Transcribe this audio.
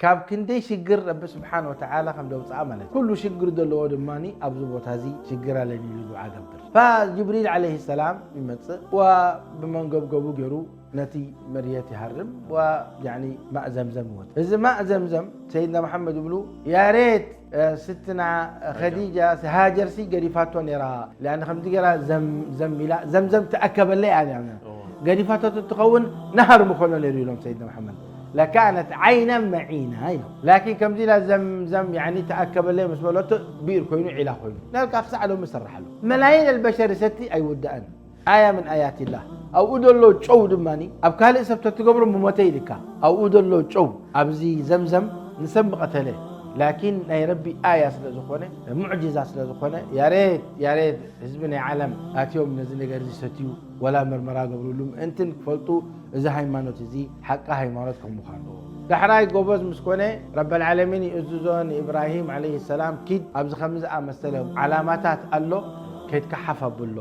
ካብ ክንደይ ሽግር ረቢ ስብሓን ወተዓላ ከም ደውፅኣ ማለት እዩ። ኩሉ ሽግር ዘለዎ ድማ ኣብዚ ቦታ እዚ ሽግር ኣለኒ ኢሉ ዱዓ ገብር። ፋ ጅብሪል ዓለይሂ ሰላም ይመፅእ ዋ ብመንገብገቡ ገይሩ ነቲ መርየት ይሃርም ዋ ያኒ ማእ ዘምዘም ይወፅእ። እዚ ማእ ዘምዘም ሰይድና መሓመድ ይብሉ ያሬት ስትና ኸዲጃ ሃጀርሲ ገዲፋቶ ነይራ። ያን ከምዚ ገይራ ዘምዘም ኢላ ዘምዘም ተኣከበለይ ኣነ ገዲፋቶ ትኸውን ነሃር ምኾኖ ነይሩ ኢሎም ሰይድና መሓመድ ለካነት ዓይና መዒና ኢሎም። ላኪን ከምዚ ኢላ ዘምዘም ያኒ ተኣከበለይ ምስ በለቶ ብኢር ኮይኑ ዒላ ኮይኑ ናልካ ክሳዕ ሎም ይሰርሓሉ። መላይን ኣልበሸር ሰቲ ኣይውዳእን። ኣያ ምን ኣያትላህ ኣብኡ ዘሎ ጨው ድማ ኣብ ካልእ ሰብ ተትገብሮ ምሞተ ኢልካ ኣብኡ ዘሎ ጨው ኣብዚ ዘምዘም ንሰብ ምቐተለ ላኪን ናይ ረቢ ኣያ ስለ ዝኾነ ሙዕጅዛ ስለ ዝኾነ ያሬት ያሬት ህዝቢ ናይ ዓለም ኣትዮም ነዚ ነገር እዚ ሰትዩ ወላ መርመራ ገብርሉ ምእንትን ክፈልጡ እዚ ሃይማኖት እዚ ሓቂ ሃይማኖት ከም ምዃኑ ዳሕራይ ጎበዝ ምስ ኮነ ረበልዓለሚን ይእዝዞ ንኢብራሂም ዓለይሂ ሰላም ኪድ ኣብዚ ከምዚ ኣመሰለ ዓላማታት ኣሎ ከይድካ ሓፍ ኣብሎ